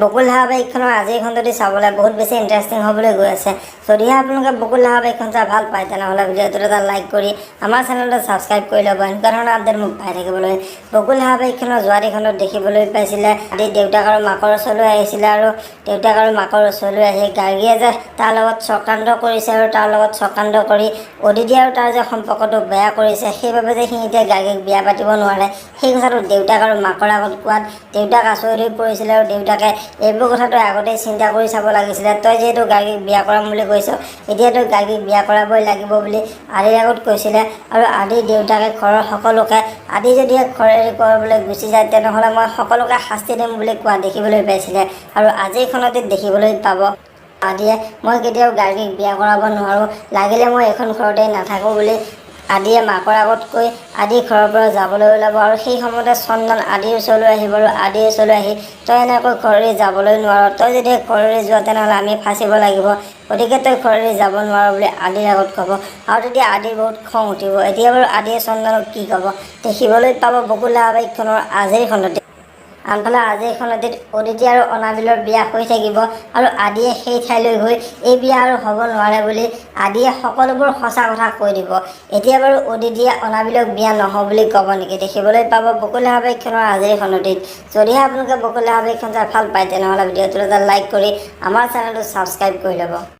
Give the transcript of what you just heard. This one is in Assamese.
বকুল ধাৰাবাহিকখনৰ আজিৰ খণ্ডটি চাবলৈ বহুত বেছি ইণ্টাৰেষ্টিং হ'বলৈ গৈ আছে। যদিহে আপোনালোকে বকুল ধাৰাবাহিকখন চাই ভাল পায়, তেনেহ'লে ভিডিঅ'টোত এটা লাইক কৰি আমাৰ চেনেলটো ছাবস্ক্ৰাইব কৰি ল'ব এনেকুৱা ধৰণৰ আপডেট মোক পাই থাকিবলৈ। বকুল ধাৰাবাহিকখনৰ যোৱাটি খণ্ডত দেখিবলৈ পাইছিলে, আদি দেউতাক আৰু মাকৰ ওচৰলৈ আহিছিলে আৰু দেউতাক আৰু মাকৰ ওচৰলৈ আহি গাৰ্গীয়ে যে তাৰ লগত চক্ৰান্ত কৰিছে আৰু তাৰ লগত চক্ৰান্ত কৰি অদিতি আৰু তাৰ যে সম্পৰ্কটো বেয়া কৰিছে, সেইবাবে যে সি এতিয়া গাৰ্গীক বিয়া পাতিব নোৱাৰে, সেই কথাটো দেউতাক আৰু মাকৰ আগত কোৱাত দেউতাক আচৰিত হৈ পৰিছিলে। আৰু দেউতাকে এইবোৰ কথাটো আগতেই চিন্তা কৰি চাব লাগিছিলে, তই যিহেতু গাৰ্গীক বিয়া কৰাম বুলি কৈছ, এতিয়া তই গাৰ্গীক বিয়া কৰাবই লাগিব বুলি আদিৰ আগত কৈছিলে। আৰু আদিৰ দেউতাকে ঘৰৰ সকলোকে আদি যদি ঘৰ এৰি ক'ৰবালৈ গুচি যায়, তেনেহ'লে মই সকলোকে শাস্তি দিম বুলি কোৱা দেখিবলৈ পাইছিলে। আৰু আজিৰ খণ্ডটিত দেখিবলৈ পাব, আদিয়ে মই কেতিয়াও গাৰ্গীক বিয়া কৰাব নোৱাৰোঁ, লাগিলে মই এইখন ঘৰতেই নাথাকোঁ বুলি আদিয়ে মাকৰ আগত কৈ আদি ঘৰৰ পৰা যাবলৈ ওলাব। আৰু সেই সময়তে চন্দন আদিৰ ওচৰলৈ আহিব আৰু আদিৰ ওচৰলৈ আহি তই এনেকৈ ঘৰ এৰি যাবলৈ নোৱাৰ, তই যদি ঘৰ এৰি যোৱা তেনেহ'লে আমি ফাঁচিব লাগিব, গতিকে তই ঘৰ এৰি যাব নোৱাৰ বুলি আদিৰ আগত ক'ব। আৰু তেতিয়া আদিৰ বহুত খং উঠিব। এতিয়া বাৰু আদিয়ে চন্দনক কি ক'ব, দেখিবলৈ পাব বকুল ধাৰাবাহিকখনৰ আজিৰ খণ্ডটিত। আনফালে আজিৰ খণ্ডটিত অদিতি আৰু অনাবিলৰ বিয়া হৈ থাকিব আৰু আদিয়ে সেই ঠাইলৈ গৈ এই বিয়া আৰু হ'ব নোৱাৰে বুলি আদিয়ে সকলোবোৰ সঁচা কথা কৈ দিব। এতিয়া বাৰু অদিতিয়ে অনাবিলক বিয়া নহওঁ বুলি ক'ব নেকি, দেখিবলৈ পাব বকুল ধাৰাবাহিকখনৰ আজিৰ খণ্ডটিত। যদিহে আপোনালোকে বকুল ধাৰাবাহিকখন চাই ভাল পায়, তেনেহ'লে ভিডিঅ'টোত এটা লাইক কৰি আমাৰ চেনেলটো ছাবস্ক্ৰাইব কৰি ল'ব।